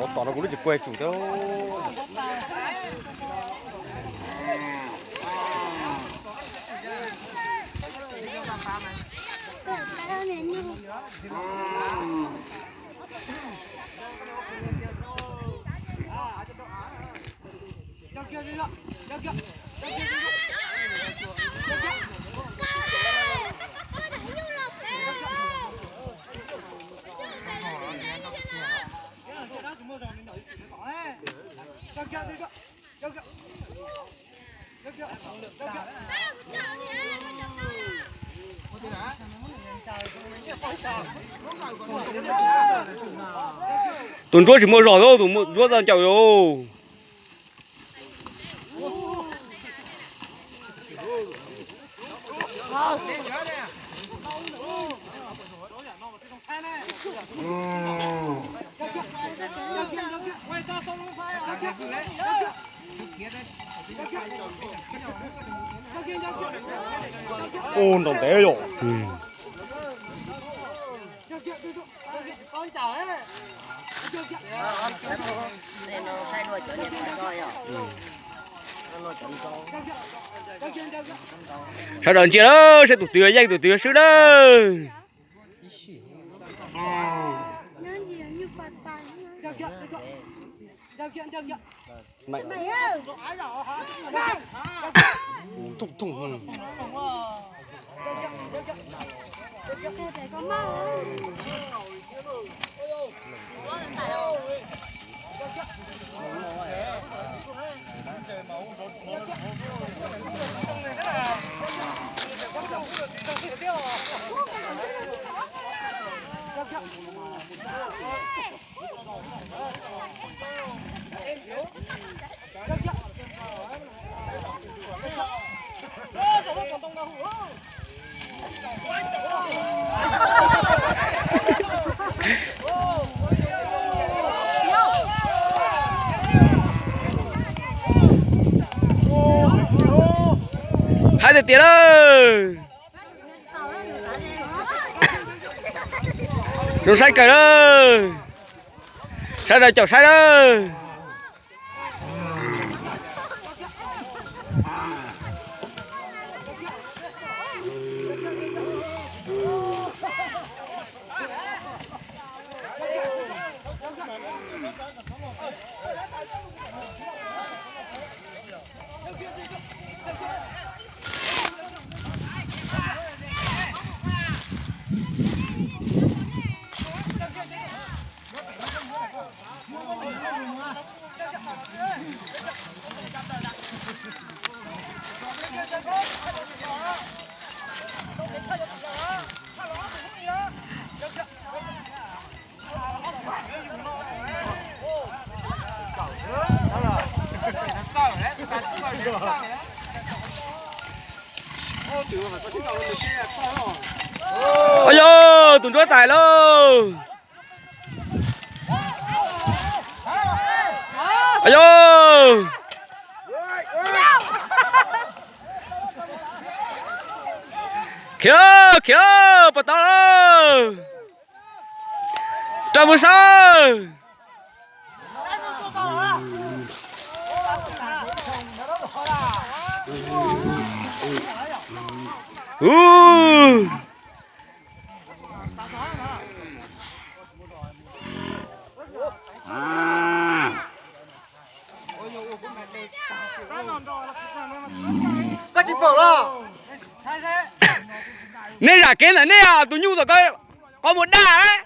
Tom no kuv lub tsis kuaj tsum thiab. Tus ntsuab tsis muaj zog, tus ntsuab txawj ncaws yus. Ua nrov ntev yom. Sawv daws ntsia lawm, seb tus twg yeej tus twg swb lawm. Hais tiag tiag lawm. Zoo saib kawg lawm. Sawv daws caum saib lawm. Ua yog tus ntsuab tais lauj. Ua yog. Khiav, khiav, puas tau lawm? Rau mus sawb. Neb zam kev ntawm neb, tus nyuj tom ko qhov muag daj lawm.